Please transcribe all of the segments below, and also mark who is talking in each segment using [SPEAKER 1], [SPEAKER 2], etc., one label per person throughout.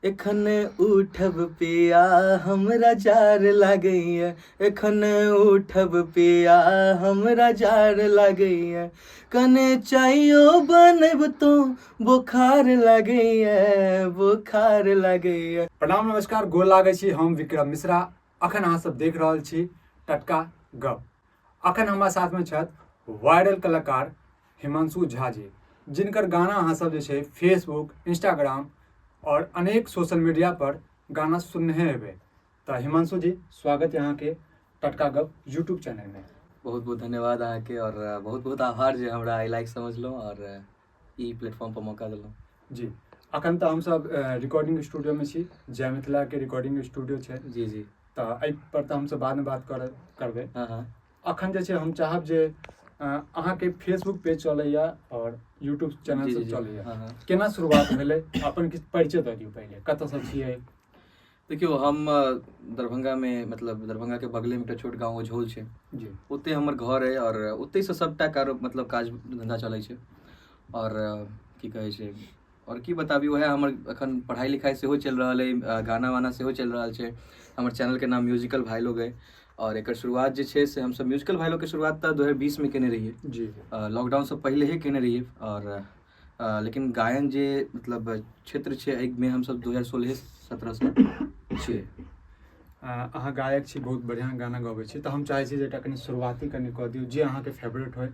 [SPEAKER 1] एखन उठब पिया हमरा जार लागैए, एखन उठब पिया हमरा जार लागैए, कने चाइयो बनब तो बोखार लागैए, बोखार लागैए।
[SPEAKER 2] प्रणाम नमस्कार, गोर लागै छी। हम विक्रम मिश्रा। अखन अहाँ सब देख रहल छी टटका गप। अखन हमरा साथमे छथि वायरल कलाकार हिमांशु झा जी, जिनकर गाना अहाँ सब जे छै फेसबुक, इंस्टाग्राम और अनेक सोशल मीडिया पर गाना सुनने हेबै। तऽ हिमांशु जी, स्वागत है अहाँके टटका गप यूट्यूब चैनल में।
[SPEAKER 1] बहुत बहुत धन्यवाद अहाँके और बहुत बहुत आभार जे हमरा एहि लायक समझलहुँ और ई प्लेटफॉर्म पर मौका देलहुँ।
[SPEAKER 2] जी, अखन तऽ हमसब रिकॉर्डिंग स्टूडियो में छी, जय मिथिला के रिकॉर्डिंग स्टूडियो छै।
[SPEAKER 1] जी जी।
[SPEAKER 2] तऽ एहि पर तऽ हमसब बाद में बात करबै।
[SPEAKER 1] हँ हँ।
[SPEAKER 2] अखन जे छै हम चाहब जे अहाँके फेसबुक पेज चलैया और यूट्यूब चैनल सब चलैया,
[SPEAKER 1] हँ, हँ।
[SPEAKER 2] केना शुरुआत भेलै? अपन किछु परिचय दऽ दियौ पहिले, कतऽसँ छियै?
[SPEAKER 1] देखियौ, हम दरभंगामे, मतलब दरभंगाके बगलेमे एकटा छोट गाँव ओझौल छै ओतहि हमर घर अइ आओर ओतहिसँ सभटा कारो मतलब काज धन्धा चलै छै। आओर की कहै छै, आओर की बताबी, उएह हमर एखन पढ़ाइ लिखाइ सेहो चलि रहल अइ, गाना वाना सेहो चलि रहल छै। हमर चैनलके नाम म्यूजिकल भाई लोग अइ आओर एकर शुरुआत जे छै से हमसब म्यूजिकल भाई लोगके शुरुआत तऽ 2020मे केने रहियै लॉकडाउनसँ पहिले ही केने रहियै। आओर लेकिन गायन जे मतलब क्षेत्र छै एहिमे हमसब 2016-17सँ छियै।
[SPEAKER 2] अहाँ गायक छी, बहुत बढ़िआँ गाना गबै छी, तऽ हम चाहै छी जे एकटा कनि शुरुआती कनि कऽ दियौ जे अहाँके फेवरेट होइ।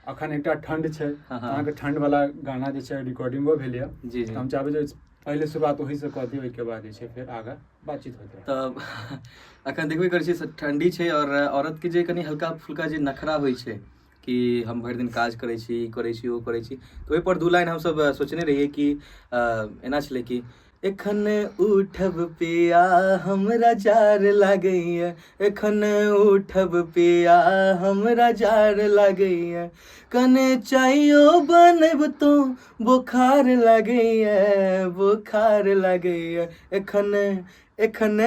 [SPEAKER 2] अखन एकटा ठण्ड छै, अहाँके ठण्ड वाला गाना जे छै रिकॉर्डिंगो भेल यऽ।
[SPEAKER 1] जी जी।
[SPEAKER 2] हम चाहबै जे पहिले शुरुआत ओहिसँ कऽ दियौ, ओहिके बाद जे छै फेर आगाँ बातचीत होइत रहत।
[SPEAKER 1] तऽ अखन देखबे करै छियै ठण्डी छै आओर औरतके जे कनि हल्का फुल्का जे नखरा होइ छै कि हम भरि दिन काज करै छी, ई करै छी, ओ करै छी, तऽ ओहिपर दू लाइन हमसब सोचने रहियै कि एना छलै कि एखन उठब पिया हमरा जार लागैए, एखन उठब पिया हमरा जार लागैए, कने चाइयो बनब तो बोखार लागैए, बोखार लागैए, एखन एखन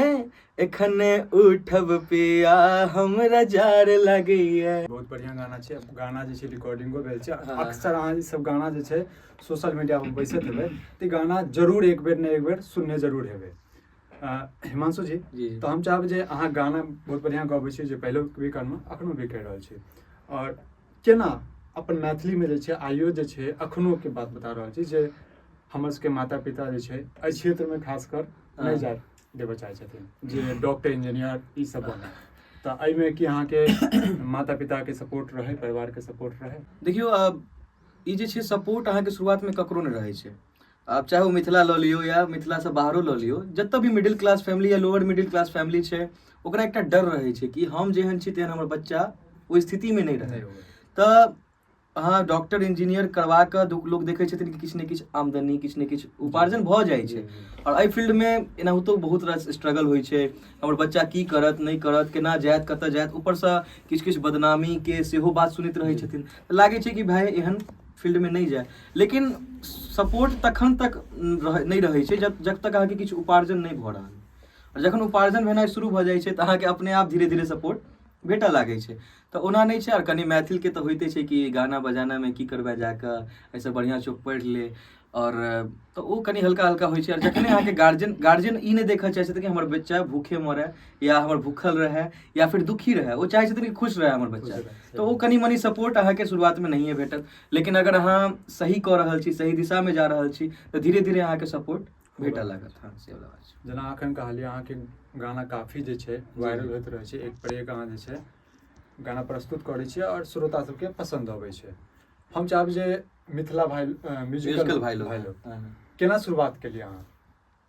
[SPEAKER 1] एखन उठब पिया हमरा जार लागैए।
[SPEAKER 2] बहुत बढ़िया गाना छै। गाना जे छै रिकॉर्डिंगो भेल छै। अक्सर अहाँ ई सब गाना जे छै सोशल मीडिया पर बैसैत हेबै तऽ गाना जरूर एक बेर ने एक बेर सुनने जरूर हेबै। हिमांशु जी,
[SPEAKER 1] जी।
[SPEAKER 2] तऽ हम चाहबै जे अहाँ गाना बहुत बढ़िया गबै छी, जे पहिलो भी करलहुँ अखनो भी कहि रहल छी, आओर केना अपन मैथिलीमे जे छै आइयो जे छै अखनोके बात बता रहल छी जे हमर सबके माता पिता जे छै एहि क्षेत्रमे खासकर नहि जाय देबऽ चाहै छथिन जे डॉक्टर इंजीनियर ई सब बने, तऽ एहिमे की अहाँके माता पिताके सपोर्ट रहै, परिवारके सपोर्ट रहै?
[SPEAKER 1] देखियौ, आब ई जे छै सपोर्ट अहाँके शुरुआतमे ककरो नहि रहै छै। आब चाहे ओ मिथिला लऽ लियौ या मिथिलासँ बाहरो लऽ लियौ, जतऽ भी मिडिल क्लास फैमिली या लोअर मिडिल क्लास फैमिली छै ओकरा एकटा डर रहै छै कि हम जेहन छी तेहन हमर बच्चा ओहि स्थितिमे नहि रहै। तऽ अहाँ डॉक्टर इंजीनियर करवा कऽ लोक देखै छथिन कि किछु ने किछु आमदनी, किछु ने किछु उपार्जन भऽ जाइ छै। आओर एहि फील्डमे एनाहितो बहुत रास स्ट्रगल होइ छै, हमर बच्चा की करत नहि करत, केना जायत कतऽ जायत, ऊपरसँ किछु किछु बदनामीके सेहो बात सुनैत रहै छथिन, तऽ लागै छै कि भाय एहन फील्डमे नहि जाय। लेकिन सपोर्ट तखन तक नहि रहै छै जब जब तक अहाँके किछु उपार्जन नहि भऽ रहल। आओर जखन उपार्जन भेनाइ शुरू भऽ जाइ छै तऽ अहाँके अपने आप धीरे धीरे सपोर्ट भेटऽ लागै छै। तऽ ओना नहि छै। आओर कनि मैथिलके तऽ होइते छै कि गाना बजानामे की करबै जाकऽ, एहिसँ बढ़िआँ छौ पढ़ि ले। आओर तऽ ओ कनि हल्का हल्का होइ छै। आओर जखने अहाँके गार्जियन गार्जियन ई नहि देखऽ चाहै छथिन कि हमर बच्चा भूखे मरए या हमर भूखल रहए या फिर दुखी रहए, ओ चाहै छथिन कि खुश रहए हमर बच्चा। तऽ ओ कनि मनि सपोर्ट अहाँके शुरुआतमे नहिए भेटत, लेकिन अगर अहाँ सही कऽ रहल छी, सही दिशामे जा रहल छी, तऽ धीरे धीरे अहाँके सपोर्ट भेटऽ लागत। हँ, से वला बात छै।
[SPEAKER 2] जेना अखन कहलियै अहाँके गाना काफी जे छै वायरल होइत रहै छै, एक पर एक अहाँ जे छै गाना प्रस्तुत करै छियै आओर श्रोता सबके पसन्द अबै छै। हम चाहब जे मिथिला भाई
[SPEAKER 1] म्यूजिकल भाई लोग,
[SPEAKER 2] भाई लोग केना शुरुआत केलियै अहाँ?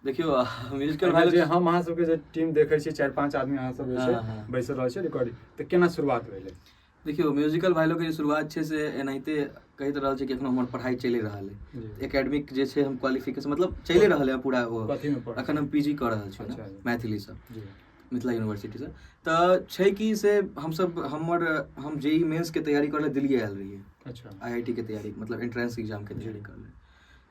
[SPEAKER 1] देखियौ, म्यूजिकल भाई
[SPEAKER 2] जे हम अहाँ सबके जे टीम देखै छियै, 4-5 आदमी अहाँ सब जे छै बैसल रहै छै रिकॉर्डिंग, तऽ केना शुरुआत भेलै?
[SPEAKER 1] देखियौ, म्यूजिकल भाई लोगके जे शुरुआत छै से एनाहिते कहैत रहल छै कि एखनो हमर पढ़ाइ चलि रहल है, एकेडमिक जे छै हम क्वालिफिकेशन मतलब चलि रहल है पूरा ओ। अखन हम पीजी कऽ रहल छी मैथिलीसँ, मिथिला यूनिवर्सिटीसँ। तऽ छै कि से हमसब हमर हम जे ई मेन्सके तैयारी करै लए दिल्ली आयल रहियै, आईआईटी के तैयारी मतलब एंट्रेंस एग्जामके तैयारी करै लए।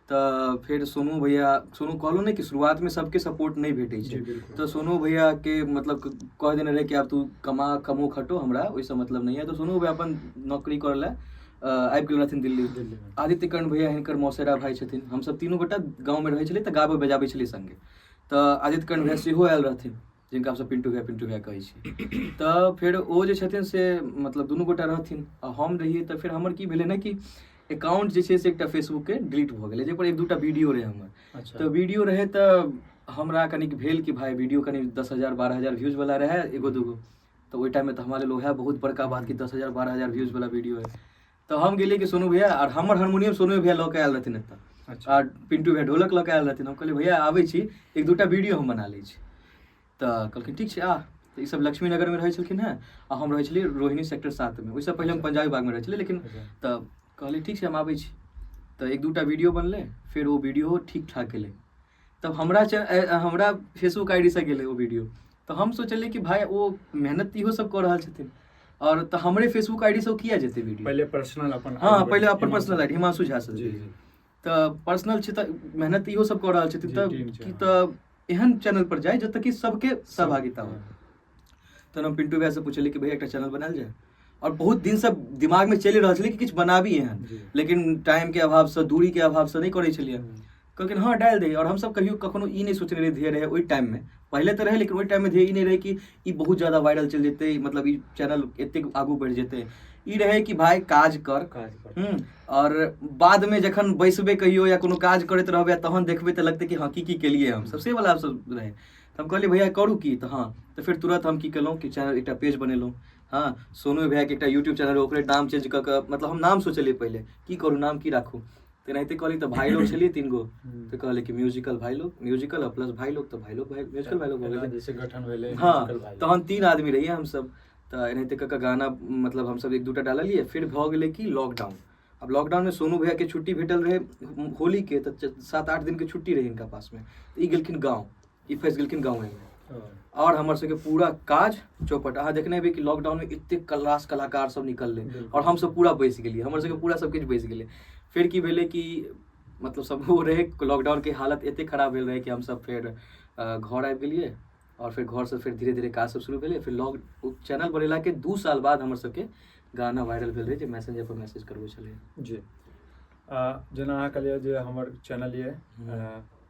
[SPEAKER 1] तऽ फेर सोनू भैया, सोनू कहलहुँ ने कि शुरुआतमे सबके सपोर्ट नहि भेटै छै, तऽ सोनू भैयाके मतलब कह देने रहै कि आब तू कमा कमो खटो, हमरा ओहिसँ मतलब नहि है। तऽ सोनू भैया अपन नौकरी करै लए आबि गेल रहथिन दिल्ली।
[SPEAKER 2] दिल्लीमे।
[SPEAKER 1] आदित्य कर्ण भैया हिनकर मौसेरा भाई छथिन। हमसब तीनू गोटा गाँवमे रहै छलियै तऽ गाबै बजाबै छलियै सङ्गे। तऽ आदित्य कर्ण भैया सेहो आयल रहथिन, जिनका हमसब पिंटू भैया पिंटू भैया कहै छी। तऽ फेर ओ जे छथिन से मतलब दुनू गोटा रहथिन आ हम रहियै। तऽ फेर हमर की भेलै ने कि अकाउंट जे छै से एकटा फेसबुकके डिलीट भऽ गेलै, जाहिपर एक दूटा वीडियो रहै हमर। तऽ वीडियो रहै तऽ हमरा कनिक भेल कि भाय वीडियो कनि 10,000 12,000 व्यूजवला रहै एगो दूगो, तऽ ओहि टाइममे तऽ हमरा लेल उएह बहुत बड़का बात कि 10,000 12,000 व्यूजवला वीडियो है। तऽ हम गेलियै कि सोनू भैया, आओर हमर हारमोनियम सोनू भैया लऽ कऽ आयल रहथिन एतऽ, आ पिंटू भैया ढोलक लऽ कऽ आयल रहथिन। हम कहलियै भैया आबै छी, एक दूटा वीडियो हम बना लै छी। तऽ कहलखिन ठीक छै आ। तऽ ईसब लक्ष्मीनगरमे रहै छलखिन हेँ आ हम रहै छलियै रोहिणी सेक्टर 7मे। ओहिसँ पहिले हम पंजाबी बागमे रहै छलियै, लेकिन तऽ कहलियै ठीक छै हम आबै छी। तऽ एक दूटा वीडियो बनलै, फेर ओ वीडियो ठीक ठाक गेलै। तब हमरा हमरा फेसबुक I D सँ गेलै ओ वीडियो। तऽ हम सोचलियै कि भाय ओ मेहनत इहो सब कऽ रहल छथिन आओर तऽ हमरे फेसबुक I D सँ ओ किया जेतै वीडियो।
[SPEAKER 2] पहिले पर्सनल अपन
[SPEAKER 1] हँ, पहिले अपन personal I D Himanshu Jha सँ। तऽ पर्सनल छै तऽ मेहनत इहो सब कऽ रहल छथिन, तऽ की तऽ एहन चैनल पर जाय जतऽ कि सबके सहभागिता हो। तहन हम पिंटू भैया से पुछलियै कि भैया एकटा चैनल बनायल जाय, आओर बहुत दिनसँ दिमागमे चलि रहल छलै कि किछु बनाबी एहन, लेकिन टाइमके अभावसँ दूरीके अभावसँ नहि करै छलियै। कहलखिन हँ डालि दही। आओर हमसब कहियो कखनो ई नहि सोचने रहियै ध्येय रहै ओहि टाइममे, पहिले तऽ रहै लेकिन ओहि टाइममे ध्येय ई नहि रहै कि ई बहुत ज्यादा वायरल चलि जेतै, मतलब ई चैनल एतेक आगू बढ़ि जेतै। ई रहै कि भाय काज कर, आओर बादमे जखन बैसबै कहियो या कोनो काज करैत रहबै तहन देखबै तऽ लगतै कि हँ की की केलियै हमसब, से वला सब रहै। तऽ हम कहलियै भैया करू की, तऽ हँ। तऽ फेर तुरन्त हम की केलहुँ कि चैनल एकटा पेज बनेलहुँ। हँ, सोनू भैयाके एकटा यूट्यूब चैनल, ओकरे नाम चेंज कऽ कऽ, मतलब हम नाम सोचलियै पहिले की करू, नाम की राखू, तेनाहिते कहली। तऽ भाय लोग छलियै तीन गो, तऽ कहलै कि म्यूजिकल भाय लोग, म्यूजिकल प्लस भाय लोग, तऽ भाय लोग भाय म्यूजिकल भाय लोग भऽ गेलै।
[SPEAKER 2] जैसे गठन भेलै।
[SPEAKER 1] हँ, तहन तीन आदमी रहियै हमसब। तऽ एनाहिते कऽ कऽ गाना मतलब हमसब एक दूटा डाललियै। फेर भऽ गेलै कि लॉकडाउन। आब लॉकडाउनमे सोनू भैयाके छुट्टी भेटल रहै होलीके, तऽ 7-8 दिनके छुट्टी रहै हिनका पासमे। तऽ ई गेलखिन गाँव, ई फँसि गेलखिन गाँवेमे आओर हमर सबके पूरा काज चौपट। अहाँ देखने हेबै कि लॉकडाउनमे एतेक क्लास कलाकार सब निकललै आओर हमसब पूरा बैसि गेलियै, हमर सबके पूरा सब किछु बैसि गेलै। फेर की भेलै कि मतलब सब ओ रहै, लॉकडाउनके हालत एतेक खराब भेल रहै कि हमसब फेर घर आबि गेलियै आओर फेर घरसँ फेर धीरे धीरे काज सब शुरू भेलै। फेर लॉक चैनल बनेलाके 2 साल बाद हमर सबके गाना वायरल भेल रहै जे मैसेंजर पर मैसेज करबै छलै।
[SPEAKER 2] जी, जेना अहाँ कहलियै जे हमर चैनल यऽ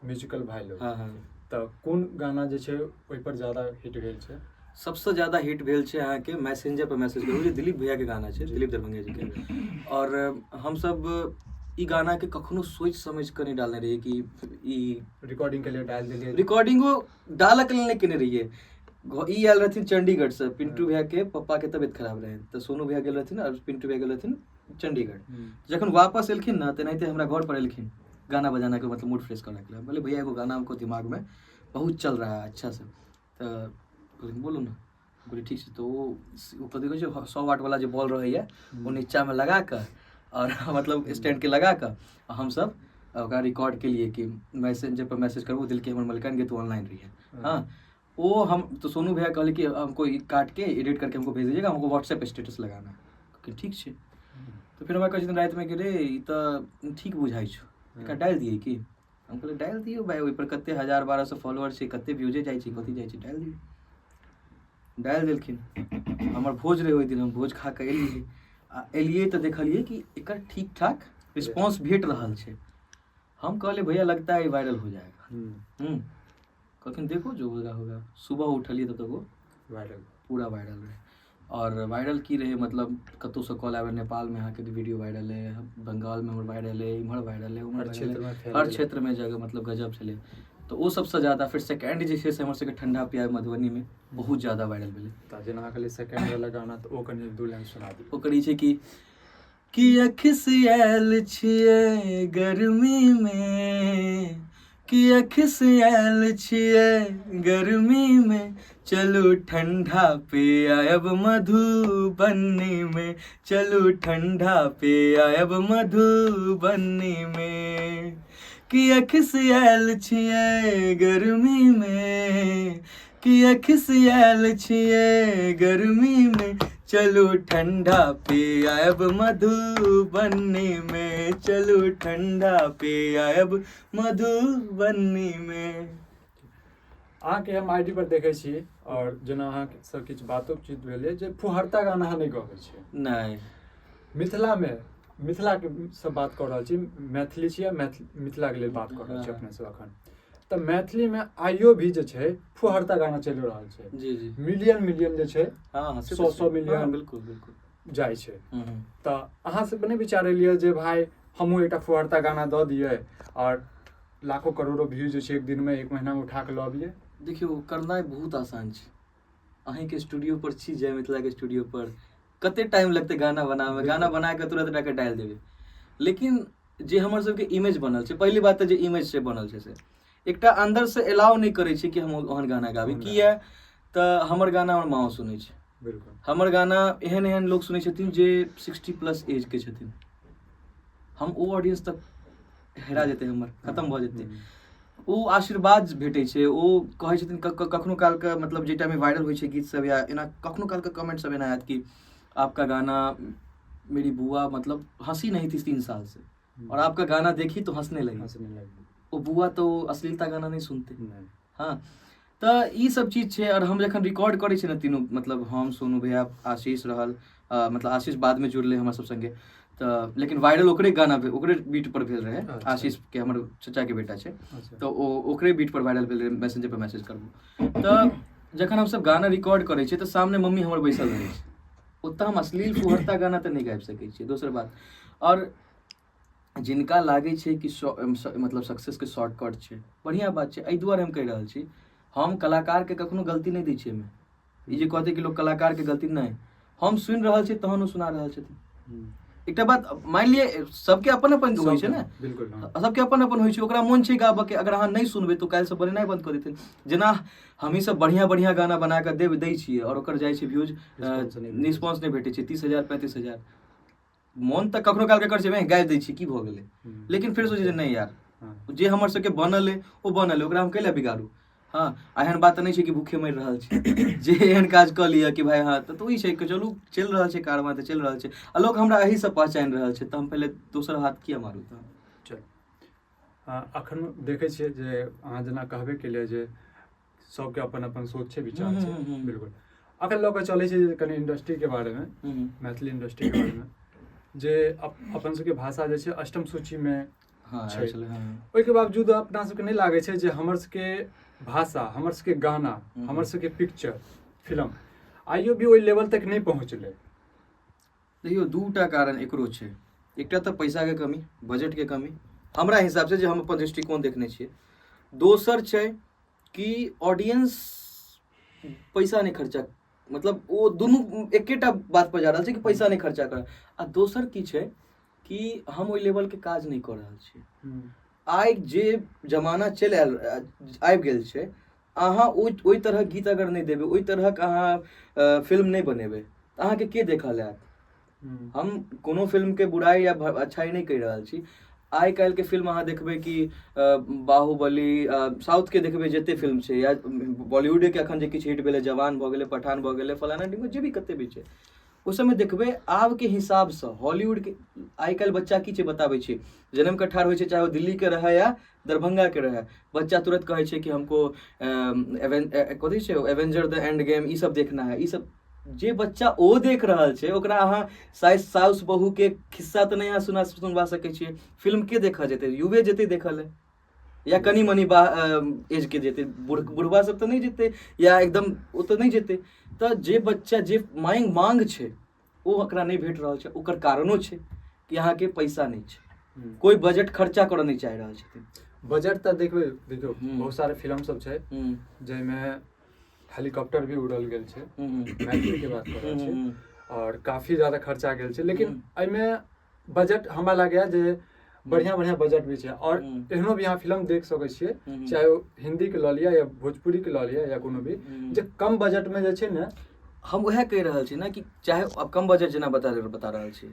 [SPEAKER 2] म्यूजिकल भाई लोग,
[SPEAKER 1] हँ हँ,
[SPEAKER 2] तऽ कोन गाना जे छै ओहिपर ज्यादा हिट भेल छै?
[SPEAKER 1] सबसँ ज्यादा हिट भेल छै अहाँके मैसेंजर पर मैसेज करू, जे दिलीप भैयाके गाना छै, दिलीप दरभंगिया जीके। आओर हमसब ई गानाके कखनो सोचि समझि कऽ नहि डालने रहियै कि ई
[SPEAKER 2] रिकॉर्डिंग के लिए डालि देलियै।
[SPEAKER 1] रिकॉर्डिंगो डालऽके लेल नहि केने रहियै। ई आयल रहथिन चंडीगढ़सँ, पिंटू भैयाके पप्पाके तबियत खराब रहनि तऽ सोनू भैया गेल रहथिन आओर पिंटू भैया गेल रहथिन चंडीगढ़। जखन वापस एलखिन ने तेनाहिते हमरा घर पर एलखिन गाना बजाना के मतलब मूड फ्रेश करने के लिए। बोले भैया एगो गाना हमको दिमाग में बहुत चल रहा है अच्छा से। तऽ कहलखिन बोलू ने। बोले ठीक छै। तऽ ओ कथी कहै छै 100 वाट वाला जे बॉल रहैया ओ नीचामे लगा कऽ आओर मतलब स्टैंडके लगा कऽ आ हमसब ओकरा रिकॉर्ड केलियै कि मैसेंजर पर मैसेज करबो दिल के हमर मलकान के, तू ऑनलाइन रहिए। हाँ ओ हम तो सोनू भैया कहले कि हमको ई काट के एडिट करके हमको भेज दीजिएगा, हमको व्हाट्सएप स्टेटस लगाना है। कहलियै, ठीक छै। तऽ फेर हमरा कहै छथिन रातिमे कि रे ई तऽ ठीक बुझाइ छौ, एकरा डालि दियै की? हम कहलियै डालि दियौ भाय, ओहिपर कते 1000-1200 फॉलोअर छै, कते व्यूजे जाइ छै, कथी जाइ छै, डालि दियौ। डालि देलखिन। हमर भोज रहै ओहि दिन, हम भोज खा कऽ एलियै आ एलियै तऽ देखलियै कि एकर ठीक ठाक रिस्पॉन्स भेट रहल छै। हम कहलियै भैया लगता है वायरल हो जाएगा। कहलखिन देखो जो होगा होगा। सुबह उठलियै तब तक ओ
[SPEAKER 2] वायरल
[SPEAKER 1] पूरा वायरल रहै। आओर वायरल की रहै, मतलब कतहुसँ कॉल आबै, नेपालमे अहाँके वीडियो वायरल है, बंगालमे हमर वायरल है, इम्हर वायरल है, उम्हर
[SPEAKER 2] हर क्षेत्रमे फैल
[SPEAKER 1] हर
[SPEAKER 2] गेलै।
[SPEAKER 1] क्षेत्रमे जगह मतलब गजब छलै। तऽ ओ सबसँ ज्यादा फेर सेकेंड जे छै से हमर सबके ठंडा पियाब मधुबनीमे बहुत ज्यादा वायरल भेलै।
[SPEAKER 2] तऽ जेना अहाँ कहलियै सेकेंड वाला गाना, तऽ ओ कनि दू लाइन सुना दियौ।
[SPEAKER 1] ओकर ई छै कि किया खिसियाल छियै गर्मीमे, किया खिसियाल छियै गर्मीमे, चलू ठंडा पे आयब मधुबनीमे, चलू ठंडा पे आयब मधुबनीमे, किया खिसियाल छियै गर्मीमे, किया खिसियाल छियै गर्मीमे, चलू ठंडा पे आयब मधुबनीमे, चलू ठंडा पे आयब मधुबनीमे।
[SPEAKER 2] अहाँके हम I D पर देखै छी आओर जेना अहाँके सब किछु बातोचीत भेलै जे फुहरता गाना अहाँ नहि गबै छी।
[SPEAKER 1] नहि।
[SPEAKER 2] मिथिलामे मिथिलाके सब बात कऽ रहल छी, मैथिली छी आ मैथिल मिथिलाके लेल बात कऽ रहल छी अपने सब अखन। तऽ मैथिलीमे आइयो भी जे छै फुहरता गाना चलि रहल छै।
[SPEAKER 1] जी जी।
[SPEAKER 2] मिलियन मिलियन जे छै,
[SPEAKER 1] हँ हँ, से
[SPEAKER 2] सौ
[SPEAKER 1] तऽ
[SPEAKER 2] सौ
[SPEAKER 1] छै।
[SPEAKER 2] मिलियन
[SPEAKER 1] हँ, बिल्कुल बिल्कुल
[SPEAKER 2] जाइ छै।
[SPEAKER 1] हम्म।
[SPEAKER 2] तऽ अहाँ सबके नहि विचार एलियै जे भाय हमहूँ एकटा फुहरता गाना दऽ दियै आओर लाखो करोड़ो व्यू जे छै एक दिनमे, एक महीनामे उठा कऽ लऽ अबियै?
[SPEAKER 1] देखियौ, करनाइ बहुत आसान छै। अहीँके स्टूडियो पर छी, जय मिथिलाके स्टूडियो पर कते टाइम लगतै गाना बनाबैमे? गाना बना कऽ तुरंत लए कऽ डालि देबै। लेकिन जे हमर सबके इमेज बनल छै, पहिली बात तऽ जे इमेज से बनल छै से एकटा अन्दरसँ एलाउ नहि करै छै कि हम ओहन गाना गाबी। किया तऽ हमर गाना हमर माँओ सुनै छै। हमर गाना एहन एहन लोक सुनै छथिन जे 60+ एजके छथिन। हम ओ ऑडियंस तक हेरा जेतै, हमर खतम भऽ जेतै। ओ आशीर्वाद भेटै छै, ओ कहै छथिन कखनो कालके, मतलब जे टाइममे वायरल होइ छै गीत सब या एना, कखनो कालके कमेंट सब एना आयत कि आपका गाना मेरी बुआ मतलब हंसी नहीं थी 3 साल से और आपका गाना देखी तो हंसने लगी।
[SPEAKER 2] हंसने लगी।
[SPEAKER 1] ओ बुआ तो अश्लीलता गाना नहीं सुनते।
[SPEAKER 2] नहि।
[SPEAKER 1] हँ, तऽ ई सब चीज छै। आओर हम जखन रिकॉर्ड करै छियै ने तीनू, मतलब हम, सोनू भैया, आशीष रहल, मतलब आशीष बादमे जुड़लै हमरा सब संगे तऽ, लेकिन वायरल ओकरे गाना भेल, ओकरे बीट पर भेल रहै। आशीष के हमर चचाके बेटा छै। तऽ ओ ओकरे बीट पर वायरल भेल रहै, मैसेंजर पर मैसेज करबो। तऽ जखन हमसब गाना रिकॉर्ड करै छियै तऽ सामने मम्मी हमर बैसल रहै छै, ओतऽ हम अश्लील फुहरता गाना तऽ नहि गाबि सकै छियै। दोसर बात, आओर जिनका लागै छै कि मतलब सक्सेसके शॉर्टकट छै, बढ़िआँ बात छै। एहि दुआरे हम कहि रहल छी, हम कलाकारके कखनो गलती नहि दै छियै एहिमे। ई जे कहतै कि लोक कलाकारके गलती नहि, हम सुनि रहल छी तहन ओ सुना रहल छथिन। एकटा बात मानि लिअ, सबके अपन अपन होइ छै ने।
[SPEAKER 2] बिल्कुल, हँ।
[SPEAKER 1] सबके अपन अपन होइ छै। ओकरा मोन छै गाबऽके, अगर अहाँ नहि सुनबै तऽ काल्हिसँ बनेनाइ बन्द कऽ देथिन। जेना हमही सब बढ़िआँ बढ़िआँ गाना बना कऽ देब दै छियै आओर ओकर जाइ छै व्यूज,
[SPEAKER 2] रिस्पॉन्स नहि भेटै।
[SPEAKER 1] रिस्पॉन्स नहि भेटै छै, 30,000, 35,000। मोन तऽ कखनो कालके करै छै गाबि दै छी, की भऽ गेलै, लेकिन फेर सोचै छै नहि यार, जे हमर सबके बनल अइ ओ बनल अइ, ओकरा हम कैला बिगाड़ू? हँ, आ एहन बात तऽ नहि छै कि भूखे मरि रहल छी जे एहन काज कऽ लिअ कि भाय। हँ, तऽ ई छै कि चलू चलि रहल छै कारवां तऽ चलि रहल छै आ लोक हमरा एहिसँ पहचानि रहल छै, तऽ हम पहिले दोसर हाथ किया मारू? तऽ
[SPEAKER 2] चलू, अखन देखै छियै जे अहाँ जेना कहबे केलियै जे सबके अपन अपन सोच छै, विचार छै। बिल्कुल। अखन लऽ कऽ चलै छै जे कनि इंडस्ट्रीके बारेमे, मैथिली इंडस्ट्रीके बारेमे, जे अपन सबके भाषा जे छै अष्टम सूचीमे छै।
[SPEAKER 1] आयल छलै, हँ।
[SPEAKER 2] ओहिके बावजूद अपना सबके नहि लागै छै जे हमर सबके भाषा, हमर सबके गाना, हमर सबके पिक्चर फिल्म आइयो भी ओहि लेवल तक नहि पहुँचलै?
[SPEAKER 1] देखियौ, दूटा कारण एकरो छै। एकटा तऽ पैसाके कमी, बजटके कमी, हमरा हिसाबसँ जे हम अपन दृष्टिकोण देखने छियै। दोसर छै कि ऑडियंस पैसा नहि खर्चा, मतलब ओ दुनू एकेटा बात पर जा रहल छै कि पैसा नहि खर्चा कर। आ दोसर की छै कि हम ओहि लेवलके काज नहि कऽ रहल छियै। आइ जे जमाना चलि आयल आबि गेल छै, अहाँ ओहि तरहक गीत अगर नहि देबै, ओहि तरहक अहाँ फिल्म नहि बनेबै, तऽ अहाँके के देखऽ लए आयत? हम कोनो फिल्मके बुराइ या अच्छाइ नहि कहि रहल छी। आइ काल्हिके फिल्म अहाँ देखबै कि बाहुबली, साउथके देखबै जते फिल्म छै या बॉलीवुडेके अखन जे किछु हिट भेलै, जवान भऽ गेलै, पठान भऽ गेलै, फलाना ढिमका जे भी कते भी छै, ओहि सबमे देखबै आबके हिसाबसँ हॉलीवुडके। आइ काल्हि बच्चा की छै बताबै छी, जनम के ठाढ़ होइ छै, चाहे ओ दिल्लीके रहै या दरभंगाके रहै, बच्चा तुरंत कहै छै कि हमको कथी छै, एवेंजर द एंड गेम, ई सब देखना है। ई सब जे बच्चा ओ देख रहल छै, ओकरा अहाँ साइस साउस बहूके खिस्सा तऽ नहि अहाँ सुनवा सकै छियै। फिल्म के देखऽ जेतै? युवे जेतै देखऽ लए या कनि मनि बा एजके जेतै, बुढ़बा सब तऽ नहि जेतै या एकदम ओ तऽ नहि जेतै। तऽ जे बच्चा जे मांग मांग छै ओ ओकरा नहि भेट रहल छै। ओकर कारणो छै कि अहाँके पैसा नहि छै, कोइ बजट खर्चा करऽ नहि चाहि रहल छथिन।
[SPEAKER 2] बजट तऽ देखबै, देखियौ, बहुत सारा फिल्म सब छै जाहिमे हेलीकॉप्टर भी उड़ल गेल छै, मैथिली के बात कर रहल छी, और काफी ज्यादा खर्चा गेल छै। लेकिन एहिमे बजट हमरा लागैया जे बढ़िया बढ़िया बजट भी छै और एहनो भी अहाँ फिल्म देख सकै छियै, चाहे ओ हिंदी के लऽ लिअ या भोजपुरी के लऽ लिअ या कोनो भी, जे कम बजट में जे छै ने।
[SPEAKER 1] हम उएह कहि रहल छी ने कि चाहे आब कम बजट जेना बता रहल छी,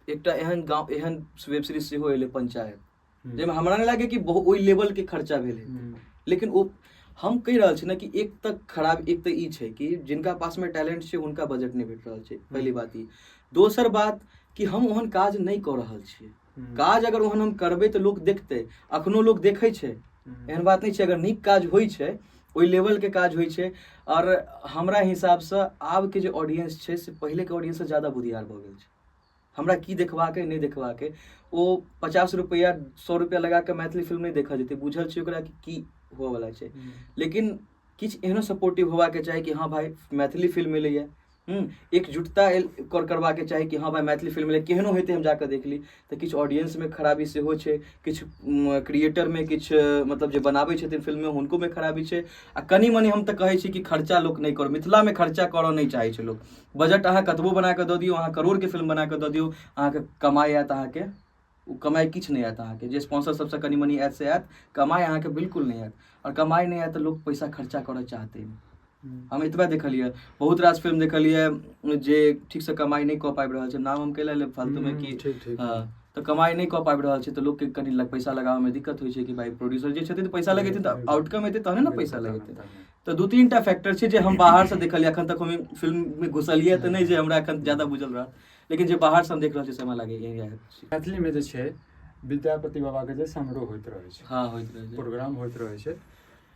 [SPEAKER 1] एकटा एहन गाँव एहन वेब सीरीज सेहो एलै पंचायत, जाहिमे हमरा नहि लागै कि बहुत ओहि लेवलके खर्चा भेलै, लेकिन ओ हम कहि रहल छी ने कि एक तऽ खराब, एक तऽ ई छै कि जिनका पासमे टैलेंट छै हुनका बजट नहि भेट रहल छै, पहिली बात ई। दोसर बात कि हम ओहन काज नहि कऽ रहल छियै। काज अगर ओहन हम करबै तऽ लोक देखतै। अखनो लोक देखै छै, एहन बात नहि छै। अगर नीक काज होइ छै, ओहि लेवलके काज होइ छै, आओर हमरा हिसाबसँ आबके जे ऑडियंस छै से पहिलेके ऑडियंससँ ज्यादा बुधियार भऽ गेल छै। हमरा की देखबाक अइ, नहि देखबाक अइ। ओ 50 रुपैआ 100 रुपैआ लगा कऽ मैथिली फिल्म नहि देखऽ जेतै, बुझल छै ओकरा कि की होअवला छै। लेकिन किछु एहनो सपोर्टिव होबाके चाही कि हँ भाइ मैथिली फिल्म एलैए, एकजुटता करबाके चाही कि हँ भाइ मैथिली फिल्म एलै, केहनो हेतै हम जाकऽ देख ली। तऽ किछु ऑडियंसमे खराबी सेहो छै, किछु क्रिएटरमे, किछु मतलब जे बनाबै छथिन फिल्ममे हुनकोमे खराबी छै। आ कनि मनि हम तऽ कहै छी कि खर्चा लोक नहि करू, मिथिलामे खर्चा करऽ नहि चाहै छै लोक। बजट अहाँ कतबो बना कऽ दऽ दियौ, अहाँ करोड़के फिल्म बना कऽ दऽ दियौ, अहाँके कमाइ आयत, अहाँके ओ कमाइ किछु नहि आयत। अहाँके जे स्पॉन्सर सबसँ कनि मनि आयत से आयत, कमाइ अहाँके बिल्कुल नहि आयत। आओर कमाइ नहि आयत तऽ लोक पैसा खर्चा करऽ चाहतै नहि। हम एतबा देखलियै, बहुत रास फिल्म देखलियै जे ठीकसँ कमाइ नहि कऽ पाबि रहल छै। नाम हम कैला लेब फालतूमे कि
[SPEAKER 2] ठीक ठीक।
[SPEAKER 1] हँ, तऽ कमाइ नहि कऽ पाबि रहल छै तऽ लोकके कनि पैसा लगाबऽमे दिक्कत होइ छै कि भाइ प्रोड्यूसर जे छथिन तऽ पैसा लगेथिन तऽ आउटकम एतै तहने ने पैसा लगेतै। तऽ 2-3 टा फैक्टर छै जे हम बाहरसँ देखलियै। एखन तक हम फिल्ममे घुसलियै तऽ नहि जे हमरा एखन ज्यादा बुझल रहत, लेकिन जे बाहरसँ हम देख रहल छी से हमरा लागैए इएह छै।
[SPEAKER 2] मैथिलीमे जे छै विद्यापति बाबाके जे समारोह होइत रहै छै,
[SPEAKER 1] हँ होइत रहै छै,
[SPEAKER 2] प्रोग्राम होइत रहै छै,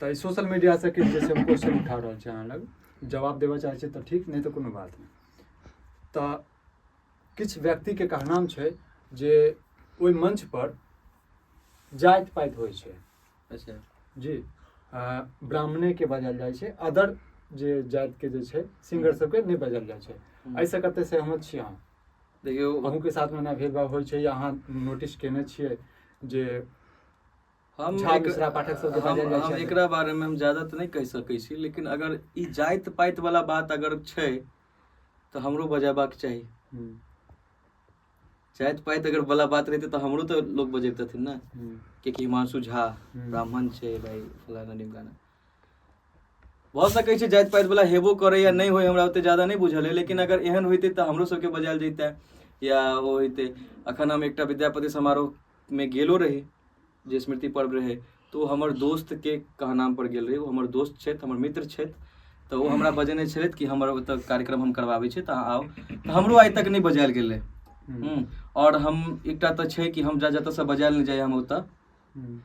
[SPEAKER 2] तऽ सोशल मीडियासँ किछु जे छै हम क्वेश्चन उठा रहल छी, अहाँ लग जवाब देबऽ चाहै छी तऽ ठीक, नहि तऽ कोनो बात नहि। तऽ किछु व्यक्तिके कहनाम छै जे ओहि मंचपर जाति पाति होइ छै।
[SPEAKER 1] अच्छा
[SPEAKER 2] जी, ब्राह्मणेके बजायल जाइ छै, अदर जे जातिके जे छै सिंगर सबके नहि बजायल जाइ छै। एहिसँ कते सहमत छी अहाँ?
[SPEAKER 1] देखियौ,
[SPEAKER 2] अहूँके साथमे एना भेदभाव होइ छै या अहाँ नोटिस केने छियै जे
[SPEAKER 1] हम
[SPEAKER 2] झा मिश्रा पाठक सबके बजायल जाइ
[SPEAKER 1] हम
[SPEAKER 2] छै?
[SPEAKER 1] एकरा बारेमे हम ज्यादा तऽ नहि कहि सकै छी, लेकिन अगर ई जाति पाति वाला बात अगर छै तऽ हमरो बजेबाक चाही। जाति पाति अगर वाला बात रहितै तऽ हमरो तऽ लोक बजेतथिन ने, कियाकि हिमांशु झा ब्राह्मण छै भाइ, फलाना ढिमकाना। भऽ सकै छै जाति पाति वाला हेबो करे या नहि होय, हमरा ओते ज्यादा नहि बुझल है, लेकिन अगर एहन होइतै तऽ हमरो सबके बजायल जैते या ओ होइतै। अखन हम एकटा विद्यापति समारोहमे गेलो रही जे स्मृति पर्व रहै, तऽ ओ हमर दोस्तके कहनाम पर गेल रही। ओ हमर दोस्त छथि, हमर मित्र छथि, तऽ ओ हमरा बजेने छलथि कि हमर ओतऽ कार्यक्रम हम करबाबै छी तऽ अहाँ आउ। तऽ हमरो आइ तक नहि बजायल गेलै। आओर हम एकटा तऽ छै कि हम जतऽसँ बजायल नहि जाइ हम ओतऽ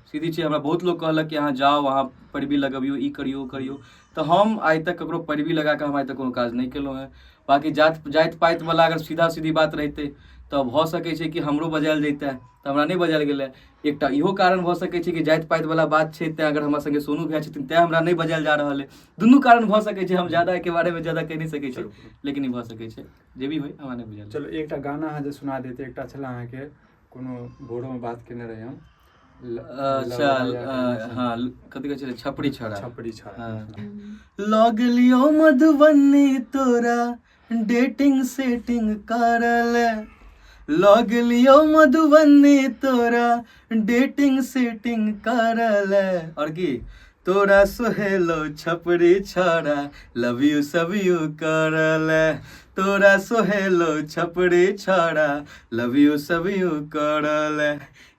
[SPEAKER 1] सीधी छै। हमरा बहुत लोक कहलक कि अहाँ जाउ, अहाँ पैरवी लगबियौ, ई करियौ ओ करियौ, तऽ हम आइ तक ककरो पैरवी लगा कऽ हम आइ तक कोनो काज नहि केलहुँ हेँ। बाँकी जाति पातिवला अगर सीधा सीधी बात रहितै तऽ भऽ सकै छै कि हमरो बजायल जैतै, तऽ हमरा नहि बजायल गेलै। एकटा इहो कारण भऽ सकै छै कि जाति पातिवला बात छै, तेँ अगर हमरा सङ्गे सोनू भैया छथिन तेँ हमरा नहि बजायल जा रहल अइ। दुनू कारण भऽ सकै छै, हम ज्यादा एहिके बारेमे ज्यादा कहि नहि सकै छी, लेकिन ई भऽ सकै छै। जे भी होइ, हमरा नहि बुझल।
[SPEAKER 2] चलू, एकटा गाना अहाँ जे सुना दैते, एकटा छलै अहाँके कोनो भोरोमे बात केने रही हम।
[SPEAKER 1] अच्छा, हँ, कथी कहै छलै, छपरी छड़ा।
[SPEAKER 2] छपरी छड़ा।
[SPEAKER 1] लऽ गेलियौ मधुबनी तोरा डेटिंग सेटिंग करल, लऽ गेलियौ मधुबनी तोरा डेटिंग सेटिंग करल, आओर की तोरा सोहेलो छपरी छड़ा लव यू सब यू करल, तोरा सोहेलो छपरी छड़ा लव यू सब यू करल।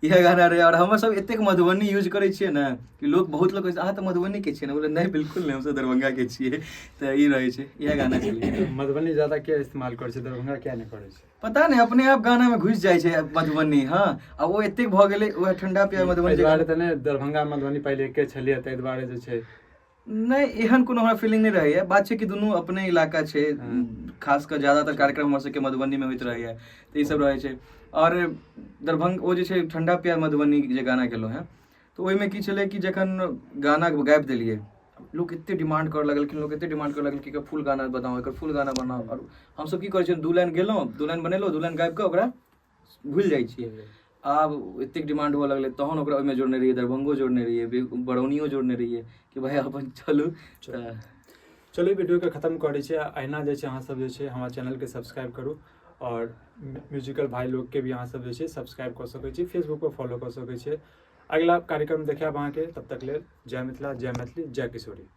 [SPEAKER 1] इएह गाना रहै। आओर हमर सब एतेक मधुबनी यूज करै छियै ने कि लोक बहुत लोक कहै छै अहाँ तऽ मधुबनीके छियै ने, बोले नहि बिल्कुल नहि, हमसब दरभंगाके छियै। तऽ ई रहै छै, इएह गाना छलै।
[SPEAKER 2] मधुबनी ज्यादा किया इस्तेमाल करै छै, दरभंगा किया नहि करै छै?
[SPEAKER 1] पता नहि, अपने आप गाना में घुसि जाइ छै मधुबनी। हँ, आ ओ एतेक भऽ गेलै वएह ठंडा पिया मधुबनी
[SPEAKER 2] एहि दुआरे तऽ नहि, दरभंगा मधुबनी पहिले एके छलियै, ताहि दुआरे जे छै
[SPEAKER 1] नहि, एहन कोनो हमरा फीलिंग नहि रहैया। बात छै कि दुनू अपने इलाका छै, खास कऽ ज्यादातर कार्यक्रम हमर सबके मधुबनीमे होइत रहैया, तऽ ई सब रहै छै। आओर दरभंगा ओ जे छै ठंडा पिया मधुबनी जे गाना गेलहुँ हेँ, तऽ ओहिमे की छलै कि जखन गाना गाबि देलियै, लोक एते डिमांड करऽ लगलखिन, लोक एते डिमांड करऽ लगलखिन कि एकर फुल गाना बनाउ, एकर फुल गाना बनाउ। आओर हमसब की करै छियै, 2 लाइन गेलहुँ, 2 लाइन बनेलहुँ, 2 लाइन गाबि कऽ ओकरा भूलि जाइ छियै। आब एतेक डिमांड हुअ लगलै तहन ओकरा ओहिमे जोड़ने रहियै, दरभंगो जोड़ने रहियै, बरौनियो जोड़ने रहियै कि भाय अपन चलू। तऽ
[SPEAKER 2] चलू वीडियोके खतम करै छियै। अहिना जे छै अहाँसब जे छै हमर चैनलके सब्सक्राइब करू, आओर म्यूजिकल भाइ लोकके भी अहाँसब जे छै सब्सक्राइब कऽ सकै छी, फेसबुकपर फॉलो कऽ सकै छियै। अगिला कार्यक्रम देखायब अहाँके, तब तक लेल जय मिथिला, जय मैथिली, जय किशोरी।